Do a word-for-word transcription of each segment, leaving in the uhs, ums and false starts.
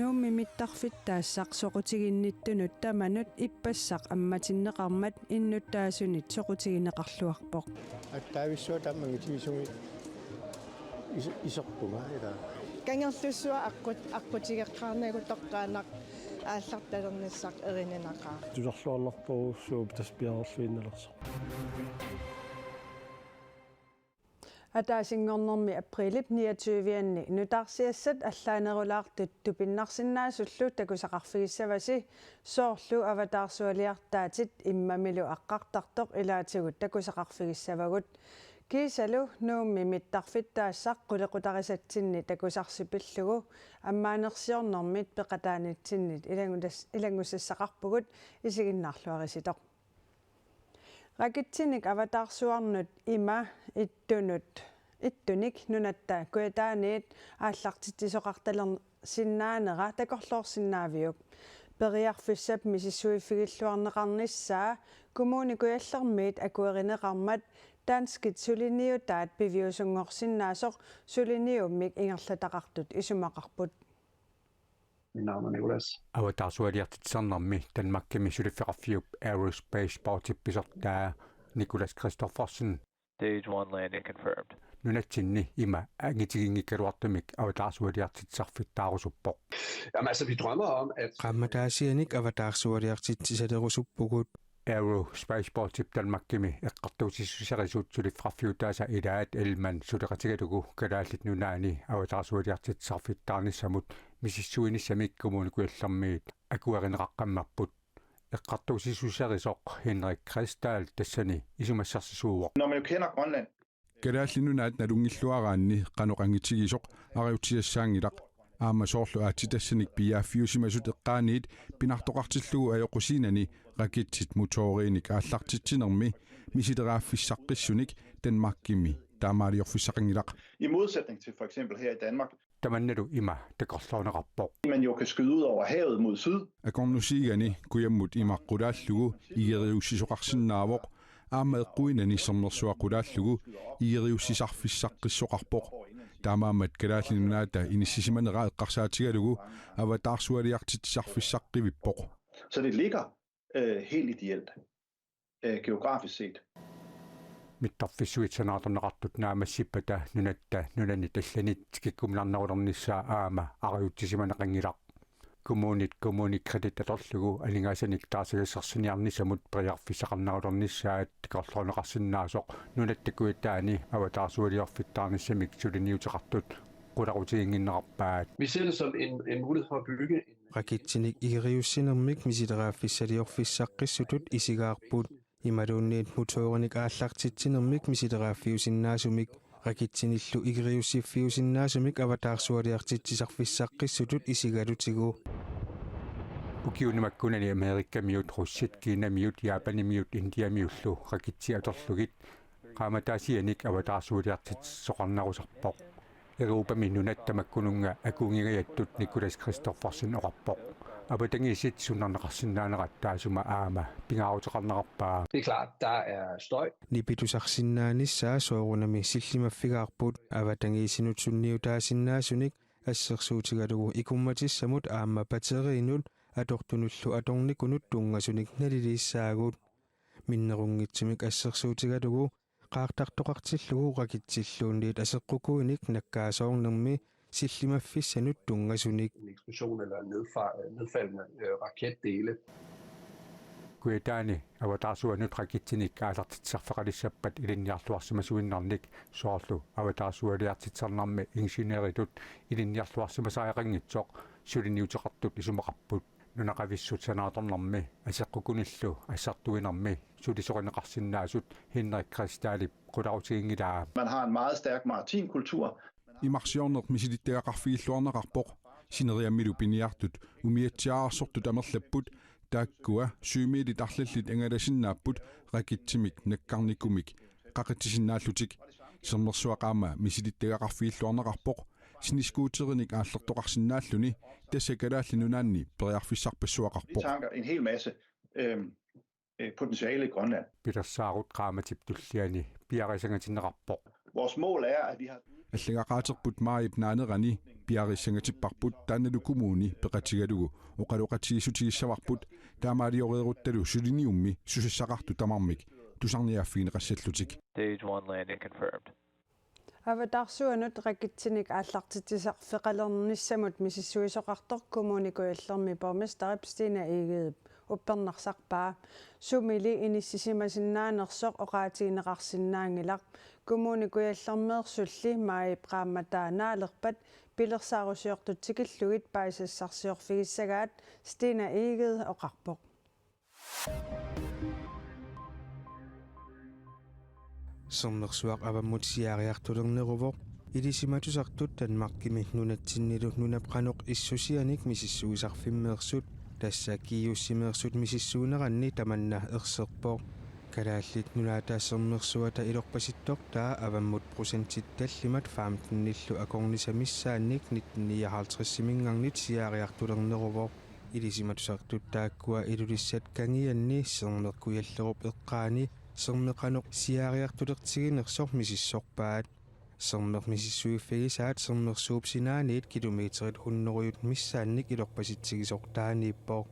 Nuummi mittarfittaassaq soqutiginnittunut tamanut ippassaq ammatinneqarmat innuttaasunit soqutigineqarluarpoq. Attaavissua tammangitigisumik is-, iserpunga ilaa. Kangerlussua aqqut-, aqqutigeqqaarnagu toqqaannaq aallartalernissaq erininaqaaq. Tusarluarnertorujussuuvoq tassa piareerluinnalersoq. Ataasinngornermi aprilip niogtyve-anni nutaarsiassat allaanerulaartut tupinnarsinnaasullu takusaqarfigissavasi, soorlu avataarsualiartaatit immamilu aqqartartoq ilaatigut takusaqarfigissavagut. Kiisalu Nuummi mittarfittaassaq qulequtarisatsinni takusarsi pillugu ammaanersiornermit peqataanitsinnit ilangutas-, ilanngusassaqarpugut, isiginnaarluarisitoq. Rakitsinik avataarsuarnut ima ittunut, ittunik Nunatta Kujataaniit aallartitsisoqartalersinnaanera takorloorsinnaaviuk? Periarfissap misissuiffigilluarneqarnissaa Kommune Kujallermiit akuerineqarmat danskit suliniutaat piviusunngorsinnaasoq suliniummik ingerlataqartut isumaqarput. Mit navn er Nicolas. Avataarsualiartitsisarnermi Danmarkimi suliffeqarfiup Aerospace Sportip pisortaa Nicolas Christoffersen Stage one landing confirmed. Nunatsinni ima angitiginngikkaluartumik avataarsualiartitsisarfittaarusuppoq. Jamen altså, vi drømmer om, at Qaammataasianik avataarsualiartitsisalerusuppugut. Aerospace Sportip Danmarkimi eqqartuussissuserisut suliffeqarfiutaasa ilaat Ellemann suleqatigalugu Kalaallit Nunaanni avataarsualiartitsisarfittaarnissamut misissuinissamik Kommune Kujallermiit akuerineqaqqammerput. Eqqartuussissuserisoq Henrik Kristall tassani isumassarsisuuvoq. Når man jo kender Grønland, Kalaallit Nunaat nalunngilluaraanni qanoq angitigisoq ariutsisassaanngilaq, aamma soorlu aatsitassanik piiaaffiusimasut eqqaaniit pinartoqartillugu ajoqusiinani raketsit motoriinik aallartitsinermi misileraaffissaqqissunik Danmarkimi taamaaliorfissaqanngilaq. I modsætning til for eksempel her i Danmark, Tamannalu ima takorloorneqarpoq. Man jo kan skyde ud over havet mod syd. Akornusiigani kujammut ima qulaallugu igeriussisoqarsinnaavoq, aamma eqquinnani sermersuaq qulaallugu igeriussisarfissaqqissoqarpoq. Taamaammat Kalaallit Nunaata inissisimanera eqqarsaatigalugu avataarsualiartitsisarfissaqqivippoq. Så det ligger øh, helt ideelt, øh, geografisk set. Mittarfissuit sanaartorneqartut naammassippata Nunatta Nunanit allanit tikikkuminarnerulernissaa aamma ariutsisimaneqanngilaq. Kommunit KommuneKredit atorlugu aningaasanik taarsigassarsiorniarnissamut periarfissaqarnerulernissaat takorloorneqarsinnaasoq Nunatta Kujataani avataarsualiorfittaarnissamik suliniuteqartut qularutiginnginnerarpaat. Vi ser det som en, en mulighed for at bygge en Raketsinik igeriussinermik misileraaffissaliorfissaqqissutut isigaarput. Imaluunniit motorinik aallartitsinermik misileraaffiusinnaasumik, raketsinillu igeriussiffiusinnaasumik avataarsualiartitsisarfissaqqissutut isigalutigu. Ukiuni makkunani Amerikamiut, russit, Kinamiut, Japanimiut, Indiamiullu raketsit atorlugit qaammataasianik avataarsualiartitsisoqarnerusarpoq. Europami nunatta makkununnga akuunngingajattut Nicolas Christoffersen oqarpoq. Avatangiisit sunnerneqarsinnaanerat taassuma aamma pingaaruteqarnerarpaa. Det er klart, der er støj. Nipitusarsinnaanissaa soorunami sillimaffigaarput, avatangiisinut sunniutaasinnaasunik assersuutigalugu ikummatissamut aamma batteriinut atortunullu atornikunut tunngasunik naliliissaagut. Minnerunngitsumik assersuutigalugu qaartartoqartillugu raketsilluunniit aseqqukuinik nakkaasoornermi sillimaffissanut tunngasunik. En eksplosion eller nedfa-, nedfaldende, øh, raketdele. Kujataani avataarsuanut raketsinik aallartitsisarfeqalissappat ilinniarluarsimasuinnarnik soorlu avataarsualiartitsisarnermi ingeniøritut ilinniarluarsimasariaqanngitsoq suliniuteqartut isumaqarput. Nunaqavissut sanaartornermi aseqqukunillu assartuinermi sulisorineqarsinnaasut Henrik Kristallip qularutiginngilaa. Man har en meget stærk maritim kultur. Imarsiorneq misilittagaqarfigilluarneqarpoq. Sineriammilu piniartut umiatsiaararsortut amerlapput, taakkua syvmiilit arlallit angalasinnaapput raketsimik nakkarnikumik qaqitsisinnaallutik. Sermersuaq aamma misilittagaqarfigilluarneqarpoq. Snescooterinik aallertoqarsinnaalluni, tassa Kalaallit Nunaanni periarfissarpassuaqarpoq. Vi tanker en hel masse, øhm, øh, potentiale i Grønland. Pilersaarut qaammatip tulliani piarisangatinneqarpoq. Vores mål er, at vi har Allagaqaaterput maajip naanerani piareersarneqartipparput, taannalu kommuni peqatigalugu oqaloqatigiissutigissavarput, taamaalioreeruttalu suliniummi susassaqartut tamarmik tusarniaaffigineqassallutik. Stage one landing confirmed. Avataarsuanut raketsinik aallartitsisarfeqalernissamut misissuisoqartoq Kommune Kujallermi borgmesterip Stine Egedep uppernarsarpaa. Sumili inissisimasinnaanersoq oqaatigineqarsinnaanngilaq. Kommune Kujallermeersulli maajip qaammataa naalerpat pilersaarusiortut tikillugit paasisassarsiorfigissagaat, Stine Egede oqarpoq. Sermersuaq avammut siaariartulerneruvoq. Ilisimatusartut Danmarkimi nunatsinnilu nunap qanoq issusianik misissuisarfimmeersut, tassa GUS-imeersut, misissuuneranni tamanna erserpoq. Kalaallit Nunaata Sermersuata ilorpasittortaa avammut procentit tallimat femtenillu akornissaq missaannik nitten nioghalvtredsiminngarnit siaariartulerneruvoq. Ilisimatusartut taakkua Ilulissat Kangianni Sermeq Kujallerup eqqaani sermeq qanoq siaariartulertiginersoq misissorpaat. Sermeq misissuiffigisaat sermersuup sinaaniit kilometerit hunnorujut missaannik ilorpasitsigisoq taaniippoq.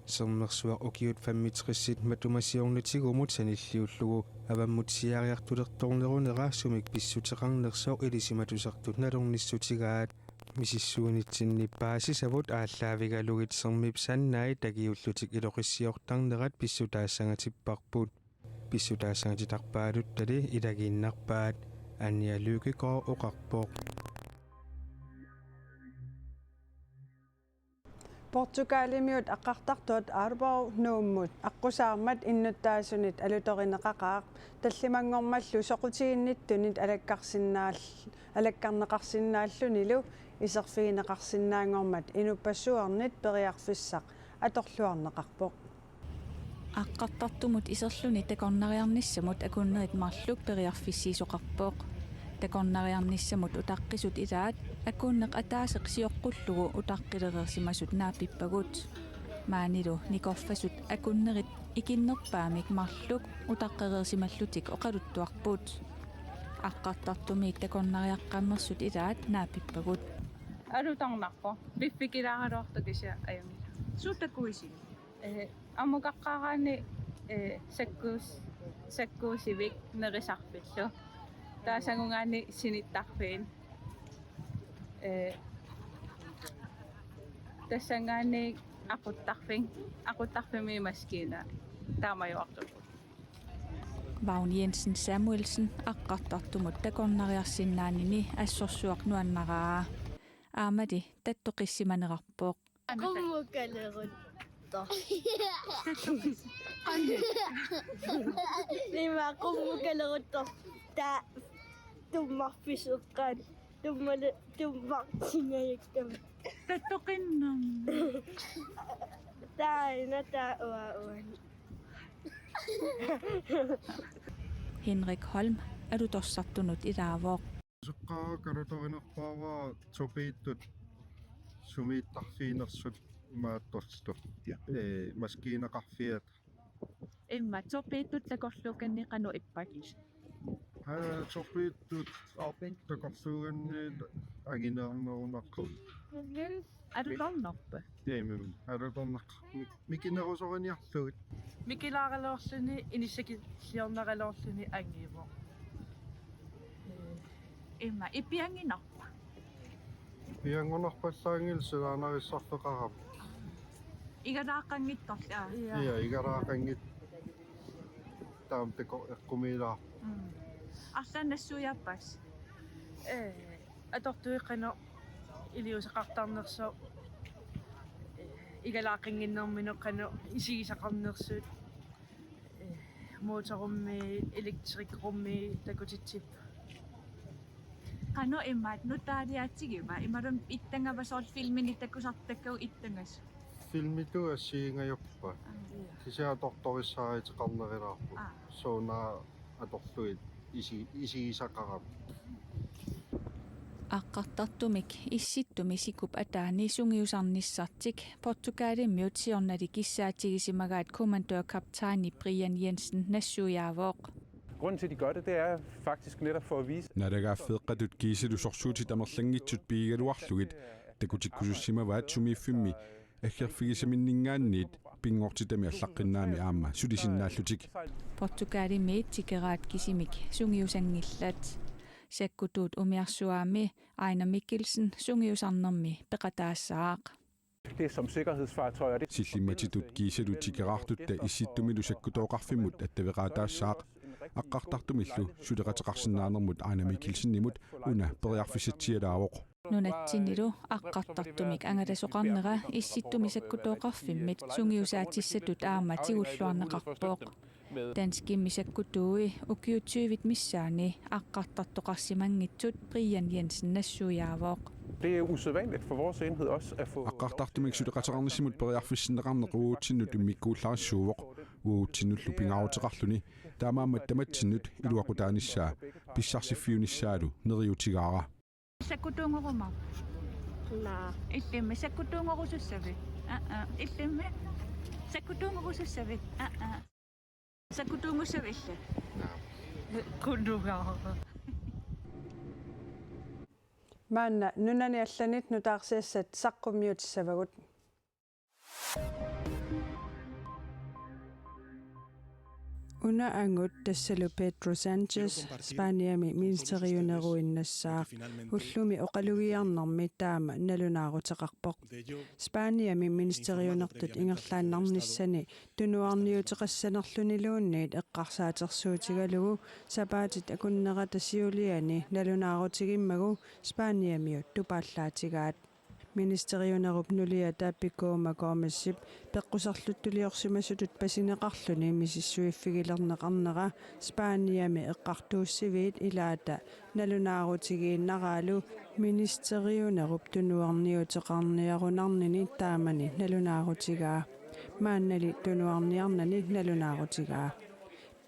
Sermersuaq ukiut femogtresit matuma siornatigumut sanilliullugu avammut siaariartulertornerunera sumik pissuteqarnersoq ilisimatusartut nalornissutigaat. Misissuinitsinni paasisavut aallaavigalugit sermip sannai takiullutik iloqissiortarnerat pissutaassagaatipparput. Pissutaassangatittarpaaluttali ilagiinnarpaat, Anja Lykkegård oqarpoq. Portugalimiut aqqartartuat Arbou Nuummut aqqusaarmat innuttaasunit alutorineqaqaaq, tallimanngormallu soqutiginnittunit alakkarsinnaal-, alakkarneqarsinnaallunilu iserfigineqarsinnaanngormat inuppassuarnit periarfissaq atorluarneqarpoq. Aqqartartumut iserluni takornariarnissamut akunnerit marluk periarfissiisoqarpoq. Takornariarnissamut utaqqisut ilaat akunneq ataaseq sioqqullugu utaqqilereersimasut naapippagut. Maanilu nikorfasut akunnerit ikinnerpaamik marluk utaqqereersimallutik oqaluttuarput. Aqqartartumiit takornariaqqammersut ilaat naapippagut. Alutornarpoq. Piffikilaaraluartoq kisianni ajunngilaq. Suut takuisiuk? Ee, amukaqqaaraanni, ee, sakkuus-, sakkuusivik nerisarfillu. Taasanngugaanni sinittarfiit. Ee, tassanngaanniit aquttarfik, aquttarfimmi maskiina taamajuartuupput. Vagn Jensen Samuelsen aqqartartumut takornariarsinnaanini assorsuaq nuannaraa. Aammali tattoqissimanerarpoq. Qummukaleruttortoq. Ima qummukaleruttortoq. Taa tummarfiseqqaat. Tummale tummartingajakkama. Tattoqinnam. Taanna taava uanga. Henrik Holm alutorsartunut ilaavoq. Seqqaakka alutorinerpaavara topiittut sumiittarfiinersut imaattortut. Ja. Ee, maskiinaqarfiata. Imma topiittut takorluukanni qanoq ippat? Aa, topiittut takorluukanni angineernerunaqqu. Alutornerpa? Imma, alutorneq. Mikinerusoriniarlugit. Mikilaaraluarluni, inissakilliornaraluarluni angivoq. Imma, ipiannginnarpa? Ipianngunarpallaanngilaq, silaannarissarfeqarama. Igalaaqanngitsorlu, aa. Ja, igalaaqanngitsoq. Taama takoq eqqumiilaarpoq. Mm. Arlaannik nassuiaappaat? Ee, atortuiqqaneq iliuuseqartarnersoq, ee, igalaaqannginnerminut qanoq isigisaqarnersut, ee, motorummi, elektrikerummi takutitsippoq. Qanoq imaat nutaaliaatigivaa, imaluunniit ittagava soorlu filmini takusartakkagut ittagasut? Filmitut assigiinngajappoq. Aa. Kisianni atortorissaaruteqarnerulaarput. Aa. Suuna atorlugit isi-, isigisaqarami. Aqqartartumik Issittumi sikup ataani sungiusarnissartik Portugalimiut siornali kissaatsigisimagaat kommandørkaptajni Brian Jensen nassuiaavoq. Grunden til, at de gør det, det er faktisk netop for at vise... Naalagaaffeeqqatut kiisalu sorsuutit amerlanngitsut pigigaluarlugit takutikkusussimavaat sumiiffimmi aggerfigisaminninngaanniit pinngortitami allaqqinnaami aamma sulisinnaallutik. Portugalimi tikeraat kisimik sungiusanngillat. Sakkutuut umiarsuaami Ejnar Mikkelsen sungiusarnermi peqataassaaq. Det er som sikkerhedsfartøjer. Det... Sillimmatitut kiisalu tikeraartutta Issittumilu sakkutooqarfimmut attaveqaataassaaq. Aqqartartumillu suleqateqarsinnaanermut Ejnar Mikkelsenimut una periarfissatsialaavoq. Nunatsinnilu aqqartartumik angalasoqarnera Issittumi sakkutooqarfimmit sungiusaatissatut aamma tigulluarneqarpoq. Danskimmi sakkutuui ukiut tyvit missaanni aqqartartoqarsimanngitsut Brian Jensen nassuiaavoq. Det er usædvanligt for vores enhed også at få... Aqqartartumik suleqateqarnissamut periarfissinneqarneq uagutsinnut immikkuullarissuuvoq, uagutsinnullu pingaaruteqarluni, taamaammat tamatsinnut iluaqutaanissaa pissarsiffiunissaalu neriuutigaara. Sakkutuunngoruma? Naa. Illimmi sakkutuunngorusussavit? Aa, aa. Illimmi sakkutuunngorusussavit? Aa, aa. Sakkutuunngussavit illit? Naa. Kunnugaa. Maanna nunani allanit nutaarsiassat saqqummiutissavagut. Una angut tassalu Pedro Sánchez Spaniami ministeriuneruinnassaaq. Ullumi oqalugiarnermi taama nalunaaruteqarpoq. Spaniami ministeriunertut ingerlaannarnissani tunuarniuteqassanerluniluunniit eqqarsaatersuutigalugu sapaatit akunnerata siuliani nalunaarutigimmagu Spaniamiut tupaallaatigaat. Ministeriunerup nuliata Pico Gómezip peqquserluttuliorsimasutut pasineqarluni misissuiffigilerneqarnera Spaniami eqqartuussiviit ilaata nalunaarutigiinnaraalu ministeriunerup tunuarniuteqarniarunarnini taamani nalunaarutigaa. Maannali tunuarniarnani nalunaarutigaa.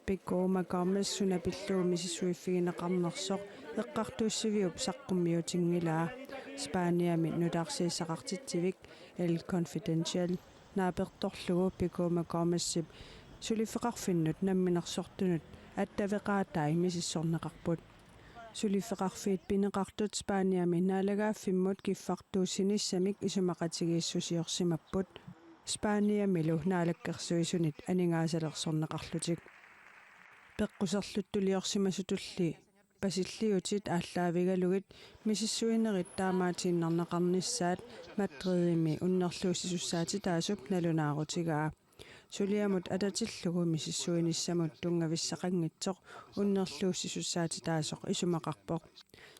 Pico Gómez suna pillugu misissuiffigineqarnersoq eqqartuussiviup saqqummiutinngilaa. Spaniami nutaarsiassaqartitsivik El Confidencial naapertorlugu Pico Gómezip suliffeqarfinnut namminersortunut attaveqaatai misissorneqarput. Suliffeqarfiit pineqartut Spaniami naalagaaffimmut kiffartuussinissamik isumaqatigiissusiorsimapput, Spaniamilu Naalakkersuisunit aningaasalersorneqarlutik. Peqquserluttuliorsimasutulli pasilliutit aallaavigalugit misissuinerit taamaatiinnarneqarnissaat Madridimi unnerluussisussaatitaasup nalunaarutigaa. Suliamut atatillugu misissuinissamut tunngavissaqanngitsoq unnerluussisussaatitaasoq isumaqarpoq.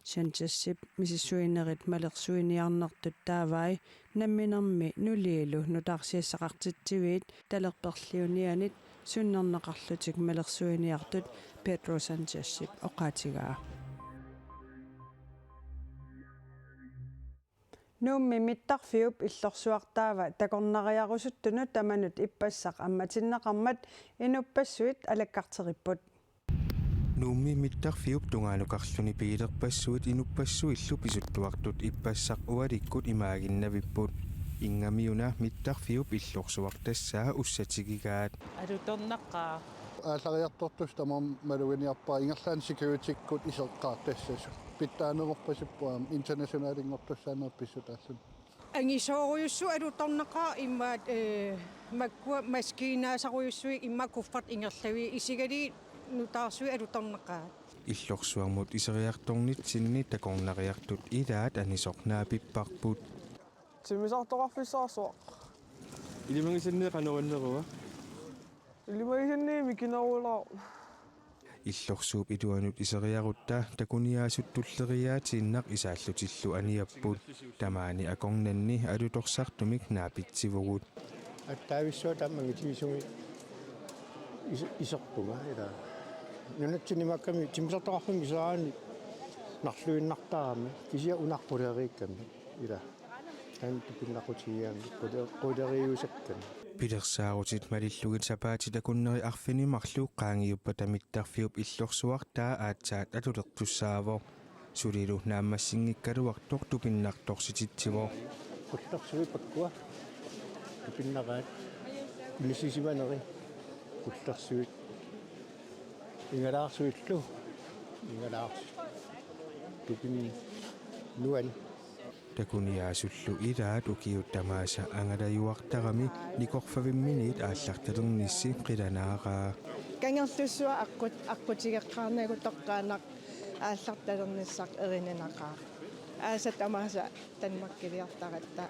Sánchezip misissuinerit malersuiniarnertut taavai namminermi nuliilu nutaarsiassaqartitsiviit talerperliunianit sunnerneqarlutik malersuiniartut Pedro Sánchezip oqaatigaa. Nuummi mittarfiup illorsuartaava takornariarusuttunut tamanut ippassaq ammatinneqarmat inuppassuit alakkarteripput. Nuummi mittarfiup tungaanukarluni pigilerpassuit inuppassuillu pisuttuartut ippassaq ualikkut imaaginnavipput. Inngamiuna mittarfiup illorsuaq tassaa ussatigigaat. Alutornaqaaq. Aallariartortussaq tamarmi maluginiarpara ingerlaannaq securitykkut iseqqaartassasut. Pitsaanerorpasippoq aamma internationalinngortussaaneq pissutaalluni. Angisoorujussuit alutornaqaaq immaqa, eh, makkua maskiinaasarujussuit immaqa kuffertit ingerlaviit isigalugit nutaarsuit alutornaqaat. Illorsuarmut iseriartornitsinni takornariartut ilaat anisoq naapipparput. Timmisartoqarfissarsuaq. Ilimagisanni qanoq innerua? Ilimagisanni mikinerulaarpoq. Illorsuup iluanut iseriarutta takuniaasut tulleriiaatiinnaq isaallutillu aniapput. Tamaani akornanni alutorsartumik naapitsivugut. Attavissuaq taamangitigisumi is-, iserpunga ila. Nunatsinni imaakkami timmisartoqarfimmi iseraanni narluinnartarami kisianni una quleriikkami ila. Taanna tupinnaqutigigaanni qule-, quleriiusakkami. Pilersaarutit malillugit sapaatit akunneri arfineq-marluk qaangiuppata mittarfiup illorsuartaa aatsaat atulertussaavoq. Sulilu naammassinngikkaluartoq tupinnartorsititsivoq. Qullersuit pakkua. Tupinnaraat. Inissisimaneri. Qullersuit. Ingalaarsuillu, ingalaarsu, tukin nuan. Takuniaasullu ilaat ukiut tamaasa angalajuartarami nikorfavimminit aallartalernissi qilanaaraa. Kangerlussuaq aqqut-, aqqutigeqqaarnagu toqqaannaq aallartalernissaq erininaqaaq. Aasat tamaasa Danmarkiliortaratta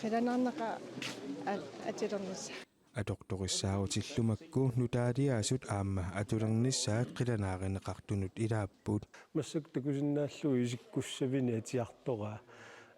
qilanaarnaqaaq a-, atilernissaq. Atortorissaarutillu makku nutaaliaasut aamma atulernissaat qilanaarineqartunut ilaapput. Massakkut takusinnaallugu isikkussavinik atiartoraa.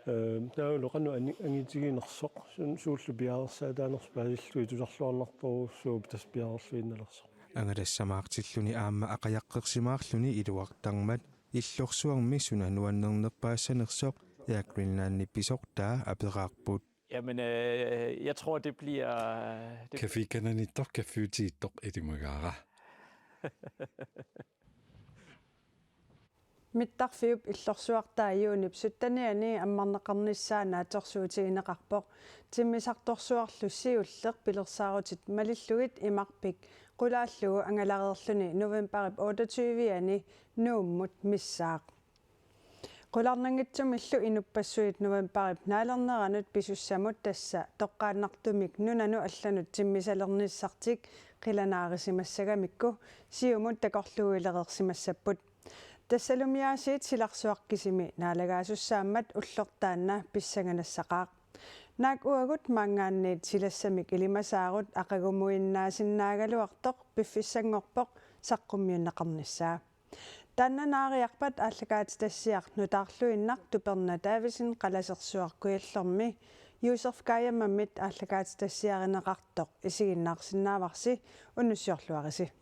Ee, taavalu qanoq ani-, angitiginersoq, sun-, suullu piareersaataanersoq paasillugit tusarluarnartorujussuuvoq tassa piareerluinnalersoq. Angalassamaartilluni aamma aqajaqqersimaarluni iluartarmat illorsuarmi suna nuannernerpaassanersoq Air Greenlandip pisortaa aperaarput. Jamen, øh, jeg tror, det bliver, det Kaffi Kananittoq kaffiutigiittoq ilimagaara. Mittarfiup illorsuartaa juunip syttenianni ammarneqarnissaa naatsorsuutigineqarpoq. Timmisartorsuarlu siulleq pilersaarutit malillugit imarpik qulaallugu angalareerluni novembarip otteogtyve-ani Nuummut missaaq. Qularnanngitsumillu inuppassuit novembarip naalerneranut pisussamut, tassa toqqaannartumik nunanut allanut timmisalernissartik qilanaarisimassagamikku, siumut takorluuilereersimassapput. Tassalumiaasiit silarsuaq kisimi naalagaasussaammat ulloq taanna pissanganassaqaaq. Naak uagut maanngaanniit silassamik ilimasaarut aqagumuinnaasinnaagaluartoq piffissanngorpoq saqqummiunneqarnissaa. Taanna naariarpat aallakaatitassiaq nutaarluinnaq Tuperna Davidsen Qalasersuaq Kujallermi Josef Kajammamit aallakaatitassiarineqartoq isiginnaarsinnaavarsi, unnussiorluarisi.